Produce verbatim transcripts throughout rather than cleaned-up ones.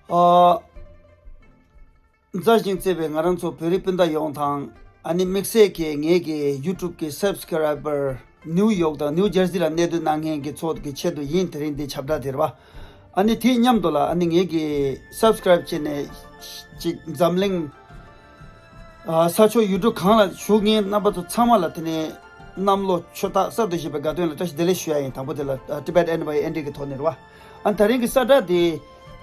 ཨ། མཛའ་ཞིང་བརྩེ་བའི་ང་རང་ཚོ་བོད་རིགས་སྤུན་ཟླ་ཡོངས་དང་། ཨ་ནི་དམིགས་བསལ་གྱིས་ངེད་ཀྱི་YouTube་གི་སབ་སི་ཀ་རའི་བར་ནིའུ་ཡོག་དང་ནིའུ་ཇར་སི་ལ་གནས་སྡོད་གནང་མཁན་གྱི་ཚོ་གི་ཆེད་དུ་ཡིན། དེ་རིང་འདི་ཁྱབ་བསྒྲགས་དེ་རེད་བ། ཨ་ནི་དེའི་མཉམ་དུ་ལ་ཨ་ནི་ངེད་ཀྱི་སབ་སི་ཀ་རའིབ་བྱས་ནས་ཅིག་འཛམ་གླིང་ཨ་ས་ཕྱོགས་ཡུལ་གྲུ་གང་ལ་བཞུགས་མཁན་རྣམ་པ་ཚོ་ཚང་མ་ལ་དེ་ནས་གནམ་ལོ་ཆུ་སྟག་གསར་དུ་བཞད་པའི་དགའ་སྟོན་ལ་བཀྲ་ཤིས་བདེ་ལེགས་ཞུ་ཡ་ཡིན། དང་པོ་དེ་ལ་ཨ་Tibet Anniversary གི་ཐོག་ནས་རེད་བ། ཨ་ནི་ད་རིང་གི་གསལ་བསྒྲགས་དེ་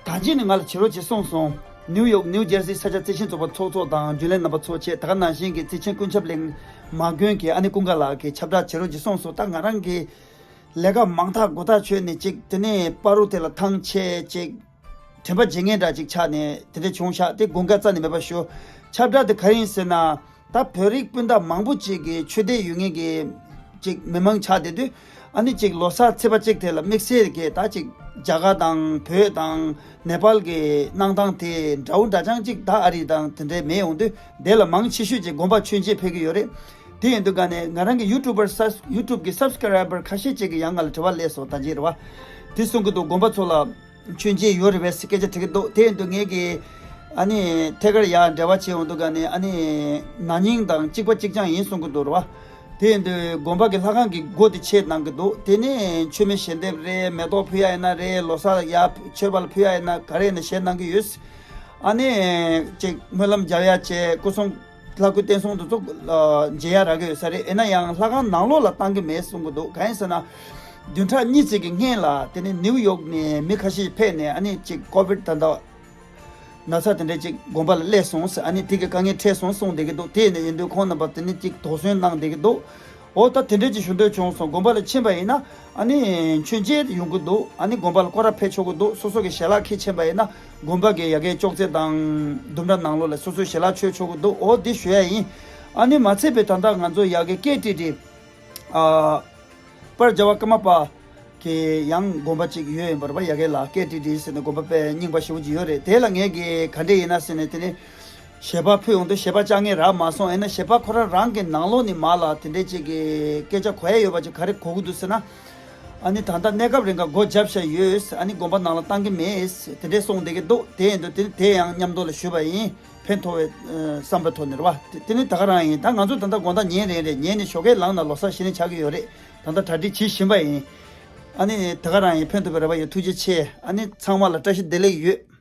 ད་གཅིག་ནས་ང་ལ་བྱེད་རོགས་བྱེད་གསུངས་སོང་། ནིའུ་ཡོག་ནིའུ་ཇར་སི་ས་ཆ་རྩིས་ཆེན་ཚོགས་པ་ཚོགས་གཙོ་དང་རྒྱུན་ལས་རྣམ་པ་ཚོ་ཆེད། ད་ག་ནང་བཞིན་གྱི་རྩིས་ཆེན་ཀུན་ཁྱབ་གླིང་མ་དགོན་གྱི་ཨ་ནི་ཀུན་དགའ་ལགས་ཀྱིས་ཁྱབ་བསྒྲགས་བྱེད་རོགས་བྱེད་གསུངས་སོང་། ད་ང་རང་གི་ལས་ཀ་མང་ཐག་མགོ་ཐག་ཆོད་ནས་ཅིག་དེ་ནས་བར་དུ་དེ་ལ་ཐང་ཆད་ཅིག་དྲན་པ་བརྗེད་མཁན་འདྲ་ཅིག་ཆགས་ནས་དེ་འདྲ་བྱུང་ཤག་དེ་དགོངས་འགལ་རྩ་ནས་མེད་པ་ཞུ། ཁྱབ་བསྒྲགས་དེ་ག་ཡིན་ཟེར་ན། ད་བོད་རིགས་སྤུན་ཟླ་མང་པོ་ཅིག་གི་ཆོས་དད་ཡོད་མཁན་གྱི་ཅིག་མི་མང་ཆགས་བསྡད་དུས། ཨ་ནི་ཅིག་ལོ་གསར་ཚེས་པ་གཅིག་དེ་ལ་དམིགས་བསལ་གྱི་ད་ཅིག་རྒྱ་གར་དང་བོད་དང་ནེ་པཱལ་གྱི་གནང་སྟངས་དེ་འདྲ་བོ་འདྲ་ཅང་ཅིག་ད་ཨ་རི་དང་དེ་འདྲའི་མེད་ཡོང་དུས། དེ་ལ་མང་ཆེ་ཤོས་ཀྱི་དགོན་པ་མཆོད་མཇལ་ཕེབས་ཀྱི་ཡོད་རེད། དེ་ཡིན་དུས་ག་ནས་ང་རང་གི་ཡུ་ཊུབ་པར་ས་ཡུ་ཊུབ་གི་སབ་སི་ཀ་རའི་བར་ཁ་ཤས་ཅིག་གིས་ཡང་ང་ལ་དྲི་བ་སླེབས་སོང་། ད་ཅི་རེད་བ། དེ་གསུང་གི་འདུག་དགོན་པ་ཚོ་ལ་མཆོད་མཇལ་ཡོད་རེད་པས་སྐད་ཆ་དྲི་གི་འདུག་དེ་ཡིན་དུས་ངེད་ཀྱིས་ཨ་ནི་ཐད་ཀར་ཡར་འབྲེལ་བ་བྱེད་ཡོང་དུས་ག་ནས་ཨ་ནི་ན་ནིང་དང་གཅིག་པ་གཅིག་རྐྱང་ཡིན་གསུང་གི་འདུག་རེད་བ། དེ་ཡིན་དུས་དགོན་པ་གི་ལྷ་ཁང་གི་སྒོ་དེ་ཕྱེ་གནང་གི་འདུག་དེ་ནས་མཆོད་མེ་ཞལ་འདེབས་རེད། མེ་ཏོག་ཕུལ་ཡ་ཡིན་ན་རེད། ལོ་གསར་ཡར་མཆོད་པ་ལ་ཕུལ་ཡ་ཡིན་ན་ག་རེ་ཡིན་ན་བཞེས་གནང་གི་ཡོད། ཨ་ནི་ཅིག་སྨོན་ལམ་རྒྱབ་ཡ་བྱས། སྐུ་གསུང་ལྷ་སྐུ་བསྟན་སྲུང་དེ་ཚོ་མཇལ་ཡ་རག་གི་ཡོད་ས་རེད། ཡིན་ན་ཡང་ལྷ་ཁང་ནང་ལོགས་ལ་བཏང་གི་མེད་གསུང་གི་འདུག་གང་ཡིན་ཟེར་ན། བདུན་ཕྲག་གཉིས་ཙམ་གྱི་སྔོན་ལ་དེ་ནས་ནིའུ་ཡོག་ནས་མི་ཁ་ཤས་ཕེབས་ནས་ཨ་ནི་ཅིག་ཀོ་བིད་ད་ལྟ་ན་ཚ་དེ་འདྲས་ཅིག་དགོན་པ་ལ་སླེབས་སོང་ཟེར། ཨ་ནི་དེ་གི་དཀའ་ངལ་འཕྲད་སོང་གསུངས་བསྡད་ཀྱི་འདུག་དེ་ནས་ཡིན་དུས་ཁོང་རྣམ་པ་དེ་ནས་ཅིག་དོགས་ཟོན་གནང་བསྡད་ཀྱི་འདུག་འོ་ད་དེ་འདྲས་ཅིག་ཞུ་འདོད་བྱུང་སོང་། དགོན་པ་ལ་ཕྱིན་པ་ཡིན་ན་ཨ་ནི་མཆོད་མཇལ་ཡོང་གི་འདུག་ཨ་ནི་དགོན་པ་ལ་སྐོར་ར་ཕེབས་ཆོག་གི་འདུག་སོ་སོ་གི་ཞལ་ལག་འཁྱེར་ཕྱིན་པ་ཡིན་ན་དགོན་པ་གི་ཡ་གའི་ཅོག་ཙེ་དང་ལྡུམ་ར་ནང་ལོགས་ལ་སོ་སོའི་ཞལ་ལག་མཆོད་ཆོག་གི་འདུག་འོ་འདི་ཞུ་ཡ་ཡིན། ཨ་ནི་མ་ཚད་པའི་ད་ལྟ་ང་ཚོ་ཡ་གའི་ཀེ་ཊི་ཌི་ཨ་པར་རྒྱལ་བ་ཀརྨ་པ་གི་ཡང་དགོན་པ་ཅིག་ཡོད་ཡིན་པ་རེད་པ། ཡ་གའི་ལ་ཀེ་ཊི་ཌི་ཟེར་ནས་དགོན་པ་དཔེ་རྙིང་པ་ཞེ་པོ་ཅིག་ཡོད་རེད། དེ་ལ་ངས་གི་ག་འདྲས་ཡིན་ན་ཟེར་ནས་དེ་ནས་ཞལ་པར་ཕུལ་ཡོང་དུས་ཞལ་པར་བཅར་མཁན་རག་མ་སོང་། ཡིན་ན་ཞལ་པར་ཁོ་རང་རང་གི་ནང་ལོགས་ནས་མར་ལ་དེ་འདྲས་ཅིག་གི་སྐད་ཆ་གོ་ཡ་ཡོད་པ་ཅིག་ག་རེ་གོ་གི་འདུག་ཟེར་ན། ཨ་ནི་ད་ལྟ་གནས་སྐབས་རིང་ག་སྒོ་བརྒྱབ་བཞག་ཡོད། ཨ་ནི་དགོན་པ་ནང་ལ་བཏང་གི་མེད། དེ་འདྲས་གསུངས་བསྡད་ཀྱི་འདུག་དེ་ཡིན་དུས་དེ་དེ་ཡང་མཉམ་དུ་ལ་ཞུས་པ་ཡིན། ཕན་ཐོགས་པའི་ཨ་བསམ་པའི་ཐོག་ནས་རེད་བ། དེ་དེ་ནི་ད་ག་རང་ཡིན། ད་ང་ཚོ་ད་ལྟ་དགོང་དག་ཉལ་རན་རེད། ཉལ་ནས་ཞོགས་ཀས་ལངས་ན་ལོ་གསར་གཞི་ནས་ཆགས་ཀྱི་ཡོད་རེད། ད་ལྟ་གྲ་སྒྲིག་བྱེད་བཞིན་པ་ཡིན། ཨ་ནི་ད་ག་རང་ཡིན། ཕན་ཐོགས་པའི་རེ་བ་ཡོད། ཐུགས་རྗེ་ཆེ། ཨ་ནི་ཚང་མ་ལ་བཀྲ་ཤིས་བདེ་ལེགས་ཡོད།